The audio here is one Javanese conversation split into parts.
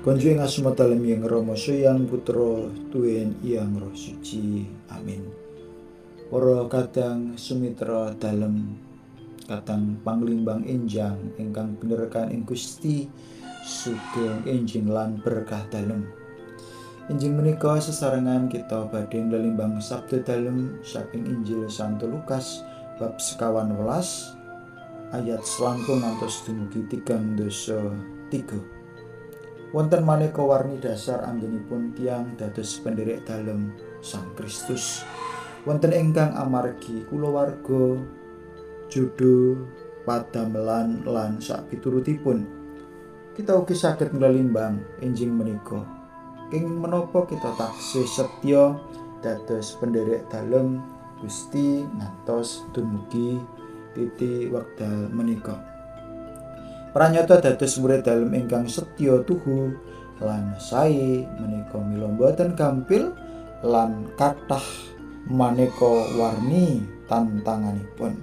Konjuing asma dalem ing Rama Suyang Putra Tuwin Yang Roh Suci. Amin. Para kadang sumitra dalem kadang panglimbang enjang ingkang pinerekan ing Gusti, sugeng enjing lan berkah dalem. Enjing menika sesarengan kita badhe nglelimbang sabda dalem saking Injil Santo Lukas bab 15 ayat selangkung ngantos dumugi 33. Wonten maneka warni dasar anggenipun tiyang dados penderek dalem Sang Kristus. Wonten ingkang amargi kulawarga, jodho, padamelan lan sapiturutipun. Kita ugi saged nglelimbang enjing menika. Kenging menapa kita taksih setya dados penderek dalem Gusti ngantos dumugi titi wekdal menika. Pranyata dados murid dalem ingkang setya tuhu lan sae menika mila boten gampil lan kathah maneka warni tantanganipun.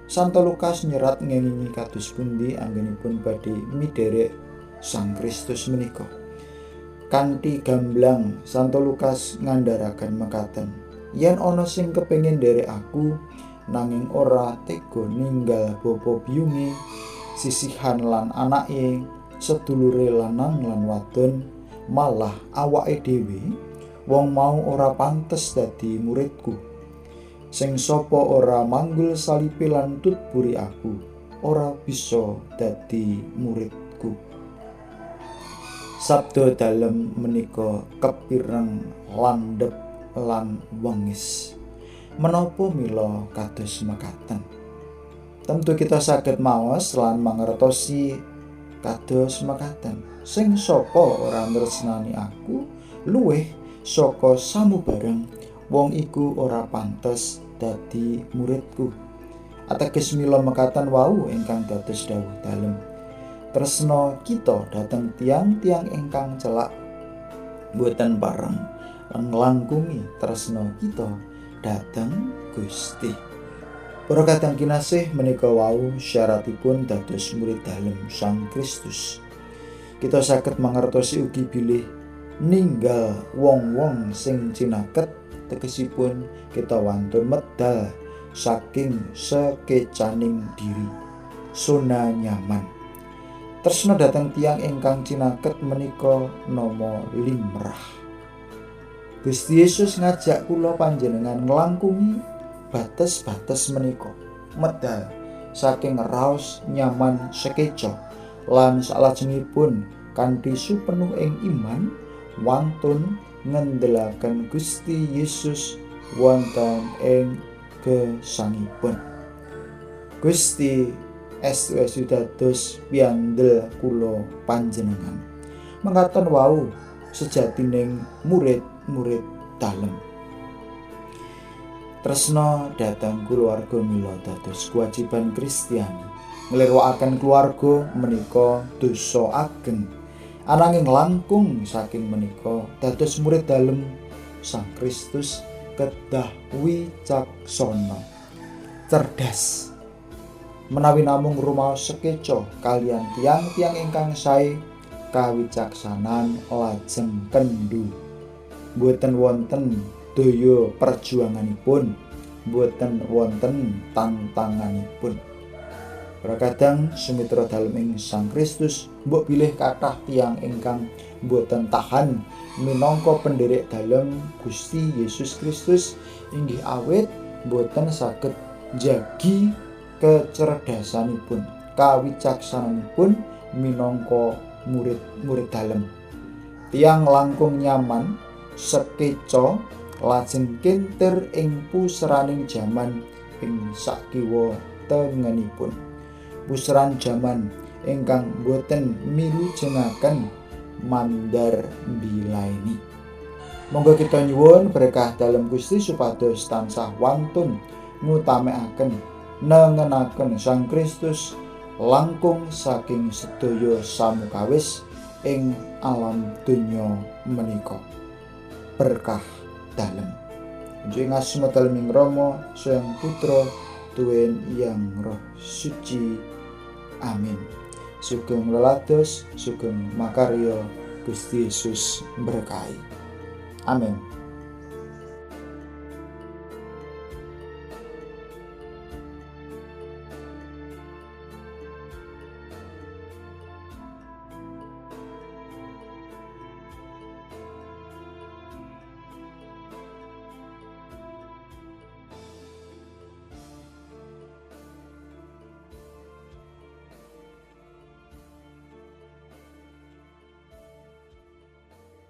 Santo Lukas nyerat ngengingi kados pundi anggenipun badhe midherek Sang Kristus menika. Kanthi gamblang Santo Lukas ngandharaken mekaten, yen ana sing kepengin nderek aku nanging ora tega ninggal bapa biyunge, sisihan lan anake, sedulure lanang lan wadon, malah awake dhewe, wong mau ora pantes dadi muridku. Sing sapa ora manggul salibe lan tutburi aku, ora bisa dadi muridku. Sabda dalem menika kepireng landhep lan wengis. Menapa mila kados mekaten? Tentu kita saged maos lan mangertosi kados mekaten. Sing sapa ora nresnani aku luwih saka samubareng, wong iku ora pantes dadi muridku. Ateges mila mekaten wau ingkang dados dawuh dalem. Tresna kita dhateng tiang-tiang ingkang celak boten pareng nglangkungi tresna kita dhateng Gusti. Para kadang kinasih, menika wau syaratipun dados murid dalem Sang Kristus. Kita saged mangertosi ugi bilih ninggal wong-wong sing cinaket, tegesipun kita wantun medal saking sekecaning diri, zona nyaman. Tresna dhateng tiyang ingkang cinaket menika nama limrah. Gusti Yesus ngajak kula panjenengan nglangkungi bates-bates menika, medal saking raos nyaman sekeca lan salajengipun kanthi supenuh ing iman wantun ngendelaken Gusti Yesus wonten ing gesangipun. Gusti estu dados piandel kula panjenengan. Mekaten wau sejatining murid-murid dalem. Tresna dhateng keluarga mila dados kewajiban Kristiani. Nglirwakaken keluarga menika dosa ageng. Ananging langkung saking menika dados murid dalem Sang Kristus kedah wicaksana, cerdas. Menawi namung rumaos sekeca kaliyan tiang-tiang ingkang sae, kawicaksanan lajeng kendhu. Boten wonten daya perjuanganipun, boten wonten tantanganipun. Kadang sumitra dalem ing Sang Kristus mbok bilih kathah tiyang ingkang boten tahan minangka penderek dalem Gusti Yesus Kristus inggih awit boten saged jagi kecerdasanipun, kawicaksananipun minangka murid-murid dalem. Tiyang langkung nyaman sekeca lajeng kintir ing puseraning jaman ing sakiwa tengenipun. Puseran jaman ingkang boten milujengaken mandar mbilaeni. Monggo kita nyuwun berkah dalem Gusti supados tansah wantun ngutamekaken nengenaken Sang Kristus langkung saking sedaya samukawis ing alam donya menika. Berkah dalem. Ing asma dalem ing Rama, Sang Putra, Tuwin Yang Roh Suci. Amin. Sugeng lelados, sugeng makarya, Gusti Yesus berkahi. Amin.